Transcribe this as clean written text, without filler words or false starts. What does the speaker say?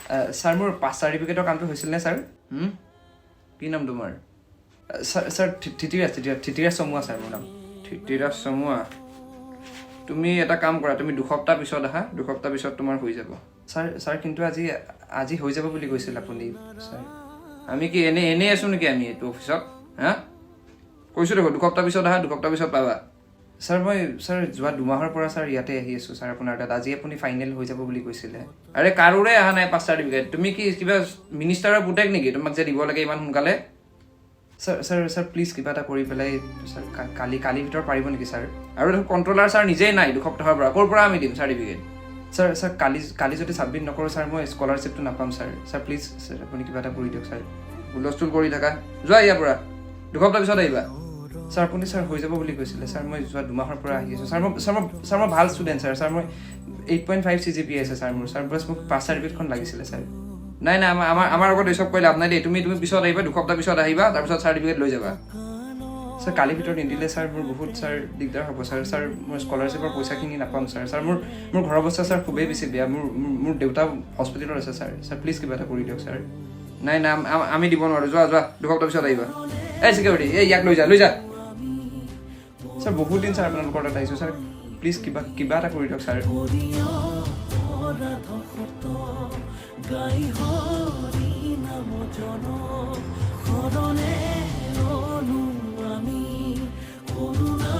Sir, মোৰ পাছ চাৰ্টিফিকেটৰ কামটো হৈছিলনে sir? কি নাম তোমাৰ? ছাৰ, ছাৰ, ধৃতিৰাজ, ধৃতিৰাজ, ধৃতিৰাজ চমুৱা ছাৰ মোৰ নাম। ধৃতিৰাজ চমুৱা। তুমি এটা কাম কৰা, তুমি 2 সপ্তাহ পিছত আহা। 2 সপ্তাহ পিছত তোমাৰ হৈ যাব। ছাৰ, ছাৰ, কিন্তু আজি আজি হৈ যাব বুলি কৈছিল আপুনি ছাৰ। আমি কি এনেই এনেই আছোঁ নেকি আমি এইটো অফিচত? হা, কৈছোঁ দেখোন, 2 সপ্তাহ পিছত আহা, 2 সপ্তাহ পিছত পাবা। ছাৰ, মই ছাৰ যোৱা 2 মাহৰ পৰা ছাৰ ইয়াতে আহি আছোঁ ছাৰ আপোনাৰ তাত। আজি আপুনি ফাইনেল হৈ যাব বুলি কৈছিলে। আৰে, কাৰোৰে অহা নাই পাছ চাৰ্টিফিকেট। তুমি কি কিবা মিনিষ্টাৰৰ পুতেক নেকি, তোমাক যে দিব লাগে ইমান সোনকালে? ছাৰ, ছাৰ, ছাৰ, প্লিজ কিবা এটা কৰি পেলাই ছাৰ, কালি কালিৰ ভিতৰত পাৰিব নেকি ছাৰ? আৰু দেখোন কণ্ট্ৰলাৰ ছাৰ নিজেই নাই 2 সপ্তাহৰ পৰা, ক'ৰ পৰা আমি দিম চাৰ্টিফিকেট? ছাৰ, ছাৰ, কালি কালি যদি ছাবমিট নকৰোঁ ছাৰ, মই স্কলাৰশ্বিপটো নাপাম ছাৰ। ছাৰ, প্লিজ ছাৰ, আপুনি কিবা এটা কৰি দিয়ক ছাৰ। হুলস্থুল কৰি থাকা, যোৱা ইয়াৰ পৰা, 2 সপ্তাহ পিছত আহিবা। ছাৰ, আপুনি ছাৰ হৈ যাব বুলি কৈছিলে ছাৰ। মই যোৱা 2 মাহৰ পৰা আহি আছোঁ ছাৰ। মই ছাৰ, মই ছাৰ, মই ভাল ষ্টুডেণ্ট ছাৰ। ছাৰ, মই 8.5 CGP আছে ছাৰ মোৰ। ছাৰ, বাছ মোক পাছ চাৰ্টিফিকেটখন লাগিছিলে ছাৰ। নাই নাই, আমাৰ আমাৰ আমাৰ আগত এইচব কৰি লাভ নাই দেই। তুমি তুমি পিছত আহিবা, 2 সপ্তাহ পিছত আহিবা, তাৰপিছত চাৰ্টিফিকেট লৈ যাবা। ছাৰ, কালিৰ ভিতৰত নিদিলে ছাৰ মোৰ বহুত ছাৰ দিগদাৰ হ'ব ছাৰ। ছাৰ, মই স্কলাৰশ্বিপৰ পইচাখিনি নাপাম ছাৰ। ছাৰ, মোৰ মোৰ ঘৰৰ অৱস্থা ছাৰ খুবেই বেছি বেয়া। মোৰ মোৰ- মোৰ দেউতা হস্পিটেলত আছে ছাৰ। ছাৰ, প্লিজ কিবা এটা কৰি দিয়ক ছাৰ। নাই নাই, আমি দিব নোৱাৰোঁ। যোৱা যোৱা, 2 সপ্তাহ পিছত আহিবা। এই চিকিউৰিটি, এই ইয়াক লৈ যা, লৈ যা। ছাৰ, বহুত দিন ছাৰ আপোনালোকৰ তাত আহিছোঁ ছাৰ। প্লিজ কিবা কিবা এটা কৰি দিয়ক ছাৰ। অপৰাধ শত গাই হৰি নাম জন শৰণে ললো আমি, কৰোণা।